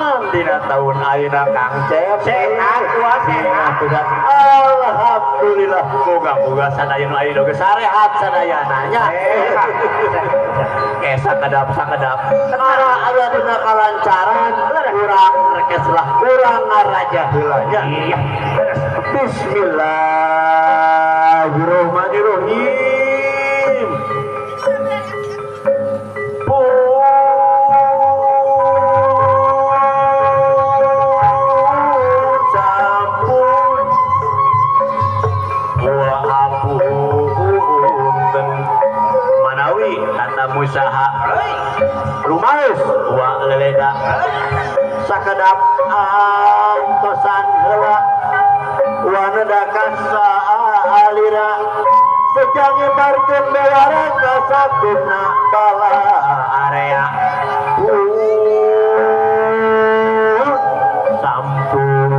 Aman dina tahun ayeuna Kang Cep. Sehat sehat. Alhamdulillah moga-moga sadayana ayeuna ge sarehat sadayana nya. Kesa kedap sakedap. Ara aya dina kalancaran kurang rekes lah kurang ngaraja heula nya. Iya. Bismillahirrahmanirrahim. Sampun wa apunten manawi tatamu saha rumaeus wa leleda sakedap antosan heula waneda kasaalira sejang nyebarkeun bewara ka sakuna bala area sampun.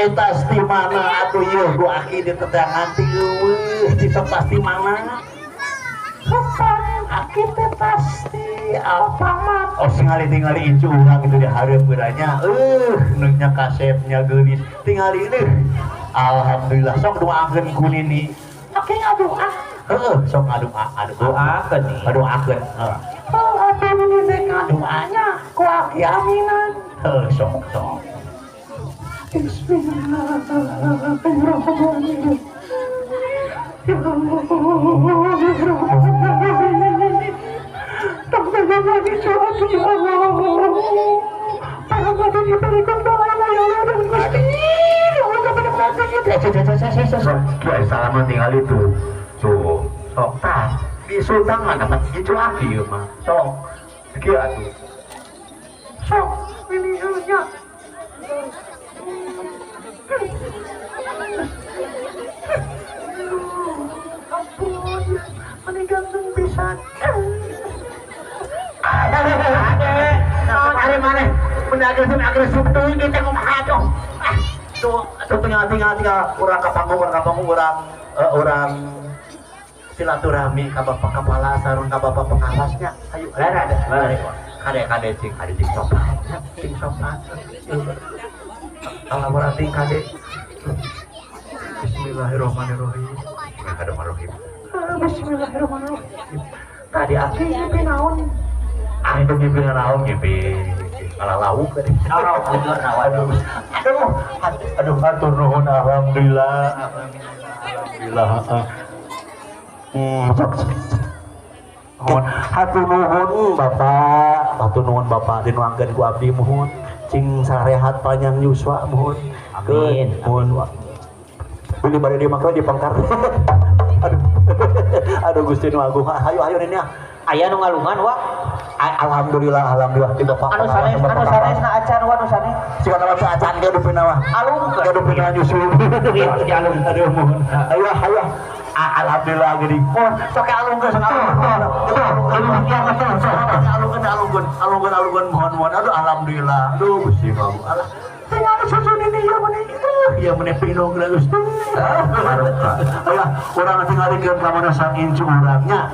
Tas di mana atuh yeuh ku aki ditetangan ti eueuh disepas di mana kapan aki teh pasti Alfamart. Oh singali tingali incu urang itu di hareup geuranya nu nya kasepnya geulis tingali deuh. Alhamdulillah sok doakeun ku nini aki ngadoa heueuh sok ngadoa doakeun ngadoakeun heeh oh atuh nini teh ngadoanya ku aki aminan heuh sok sok. Bismillahirrahmanirrahim. Ya Allah, salaman tinggal itu. Tuh, sok tah. Disultangan dapat itu lagi ya mah. Sok, kieu atuh. Sok, ini nya. Ampun, meni ganteng pisan. Ade, ari maneh mun agresif teuing teh kumaha atuh. Ah, tuh tinggal urang ka panggung, urang silaturahmi ka bapak kepala sareng ka bapak pengawasnya. Ayo, ada. Kade cing, kade cing sopan. Cing sopan. Alhamdulillah kade. Bismillahirrahmanirrahim. Bismillahirrahmanirrahim. Bismillahirrahmanirrahim. Tadi aki ngimpi naon? Ah, itu ngimpi naon ngimpi malah lauk tadi. Aduh, aduh, hatur nuhun alhamdulillah. Alhamdulillah. Hatur nuhun Bapak, hatur nuhun Bapak dinuangkeun ku abdi muhun cing sarehat panjang yuswa muhun. Amin. Muhun. Beli bari di mangka di pangkar. Aduh. Aduh Gusti nu agung. Hayu hayu ini ah. Aya nu ngalungan wa. Alhamdulillah alhamdulillah di Bapak. Anu sanes anu sanesna acan wa nu sanes. Siga nama acan ge dupina mah. Alung ge dupina nyusul. Alung aduh muhun. Ayo ayo. Alhamdulillah gini. Oh, sok alungkeun sok alungkeun. Alungkeun alungkeun alungkeun mohon mohon. Aduh alhamdulillah. Aduh Gusti kamu. Alah. Tinggal susun ini ya meni. Ya meni pinong Gusti. Ayo urang tinggalikeun ka mana sang incu urangnya.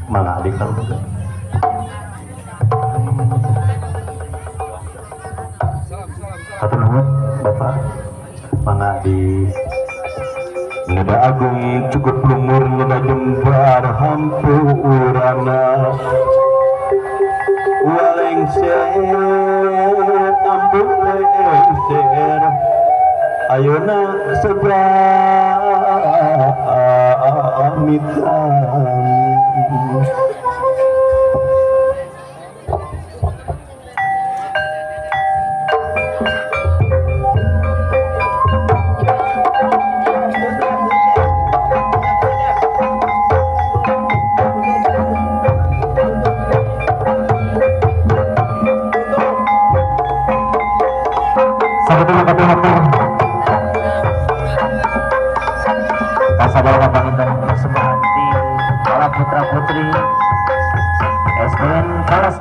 Mangga adik kalau hatur nuhun Bapak. Mangga di Neda agung cukup lumur neda jembar hampurana walengser ampun lengser ayeuna segera amitan. Persembahan di para putra putri SDN Kalas.